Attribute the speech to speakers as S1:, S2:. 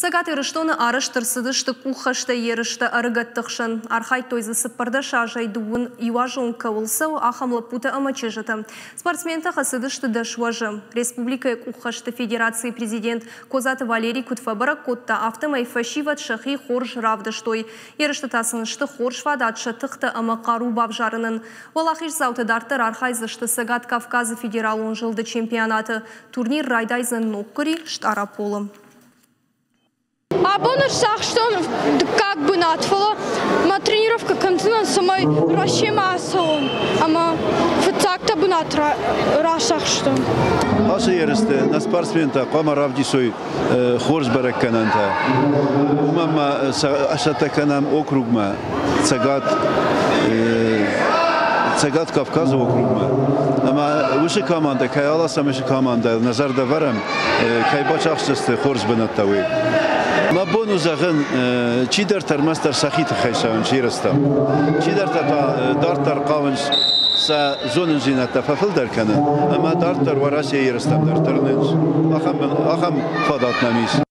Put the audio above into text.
S1: Цӕгат Ирыстоны арӕзт ӕрцыдысты къуххӕстӕй ерыстӕ ӕрыгӕтты хсӕн. Архайдтой дзы 14 азӕй 21 азы онг кӕуыл цӕуы, ахӕм лӕппутӕ ӕмӕ чызджытӕ. Спортсментӕ хӕцыдысты 10 уӕзы. Республикӕйы къуххӕсты федерацийы президент Козаты Валерий куыд фӕбӕрӕг кодта, афтӕмӕй фӕсивӕд сӕхи хорз равдыстой. Ерыстӕ та сын сты хорз фадат сӕ тыхтӕ ӕмӕ хъару бавзарынӕн. Уӕлахиздзаутӕ дарддӕр архайдзысты Цӕгат Кавказы федералон зылды чемпионаты. Турнир райдайдзӕн ног къуыри Стъараполы.
S2: Абон ӕрцахстон дыккаг бынат, фӕлӕ мӕ тренировкӕ кӕндзынӕн, цӕмӕй Россиямӕ ацӕуон ӕмӕ фыццагтӕ бынат рацахстон.
S3: Ацы ерысты нӕ спортсментӕ хъуамӕ равдисой хорз бӕрӕггӕнӕнтӕ. Уымӕн ма цӕттӕ кӕнӕм округмӕ, Цӕгат Цӕгат Кавказы округмӕ. Ӕмӕ уыцы командӕ, кӕй аласӕм, уыцы командӕ нӕ зӕрдӕ вӕрӕм, кӕй бацахсдзысты хорз бынӕттӕ, уый. Мӕ бон у зӕгъын, чидӕртӕ ӕрмӕстдӕр сӕхи тыххӕй цӕуынц ерыстӕм, чидӕртӕ та дарддӕр хъавынц сӕ зонындзинӕдтӕ фӕфылдӕр кӕнын ӕмӕ дарддӕр Уӕрӕсейы ерыстӕм дӕр тырнынц. Ахӕм, ахӕм фадат нӕм ис.